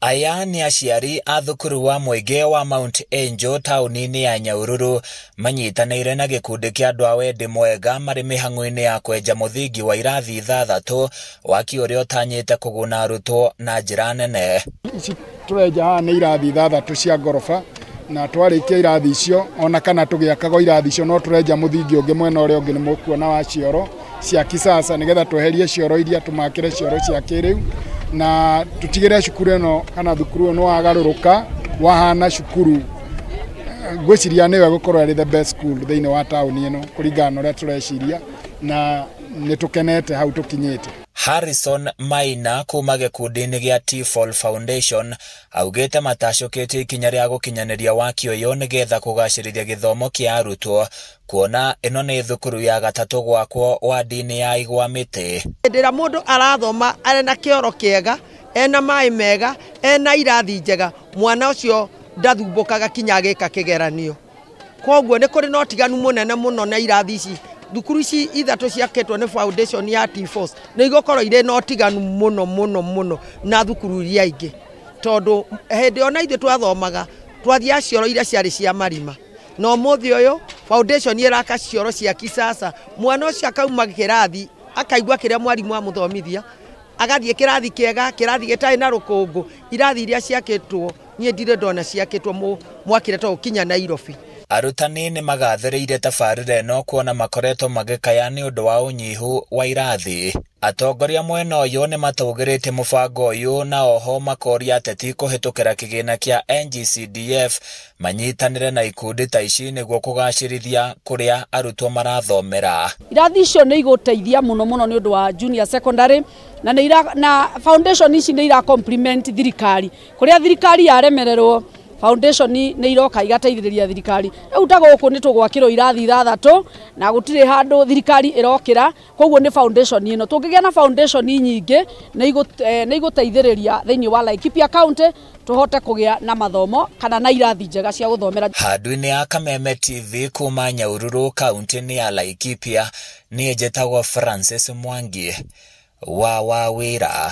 Aya nĩ aciari a thukuru wa mũingĩ wa Mount Angel taũni-inĩ ya Nyahururu manyitanĩire na gĩkundi kĩa andũ a wendi mwega marĩ mĩhang'o-inĩ ya kwenja mũthingi wa irathi ithathatũ, waki ũrĩa ũtanyĩte kũguna arutwo na njĩra nene. Ici tũrenja haha nĩ irathi ithathatũ cia ngoroba, na twarĩkia irathi icio ona kana tũgĩakaga irathi icio no tũrenja mũthingi ũngĩ mwena ũrĩa ũngĩ nĩ mũkuona wa cioro cia kisasa, nĩgetha tweherie cioro iria tũmakĩre cioro cia kĩrĩu na tutigĩre cukuru ĩno kana thukuru ũyũ nĩ wagarũrũka wahana cukuru. Ngwĩciria nĩwe gũkorwo arĩ the best school thĩinĩ wa taũni ĩno kũringana na ũrĩa tũreciria, na nĩ tũkenete hau tũkinyĩte. Harrison Maina kuma gĩkundi-inĩ gĩa T-Fall Foundation augĩte matacũkĩtie ikinya rĩa gũkinyanĩria waki ũyũ nĩgetha kũgacĩrithia gĩthomo kĩa arutwo, kuona ĩno nĩ thukuru ya gatatũ gwakwo wadi-inĩ ya Igwa Mĩtĩ. Hĩndĩ ĩrĩa mũndũ arathoma arĩ na kĩoro kĩega, ena maĩ mega, ena irathi njega, mwana ũcio ndathumbũkaga kinya agĩka kĩgeranio. Koguo nĩ kũrĩ na ũtiganu mũnene mũno na irathi ici. Thukuru ici ithatũ ciakĩtwo nĩ foundation ya T-Force nĩ igũkorwo irĩ na ũtiganu mũno mũno mũno na thukuru iria ingĩ, tondũ hĩndĩ ona ithuĩ twathomaga twathiaga cioro iria ciarĩ cia marima, na ũmũthĩ ũyũ foundation ĩraka cioro cia kisasa. Mwana ũcio akauma kĩrathi akaigua kĩrĩa mwarimũ amũthomithia, agathiĩ kĩrathi kĩega, kĩrathi gĩtarĩ na rũkũngũ. Irathi iria ciakĩtwo niĩ ndirĩ ndona ciakĩtwo mwakĩre to kinya Nairobi. Arutani nĩ magathĩrĩirie tabarĩra ĩno kuona makoretwo magĩkaya nĩ ũndũ wa ũnyihu wa irathi. Atongoria mwena ũyũ nĩ matũgĩrĩtie mũbango ũyũ na oho makoria ateti kũhĩtũkĩra kĩgĩna kĩa NGCDF manyitanĩre na ikundi ta ici nĩguo kũgacĩrithia kũrĩa arutwo marathomera. Irathi icio nĩ igũteithia mũno mũno nĩ ũndũ wa junior secondary, na nĩ ira, na foundation ici nĩ ira complement thirikari. Kũrĩa thirikari yaremererwo, foundation nĩ iroka igateithĩrĩria thirikari. Rĩu ta gũkũ nĩ tũgwakĩrwo irathi ithathatũ na gũtirĩ handũ thirikari ĩrokĩra, koguo nĩ foundation ĩno. Tũngĩgĩa na foundation nyingĩ nĩ igũteithĩrĩria thĩinĩ wa Laikipia County tũhote kũgĩa na mathomo kana na irathi njega cia gũthomera. Handũ-inĩ ya Kameme TV kuma Nyahururu kaunti-inĩ ya Laikipia, niĩ njĩtagwo Francis Mwangi wa Wawĩra.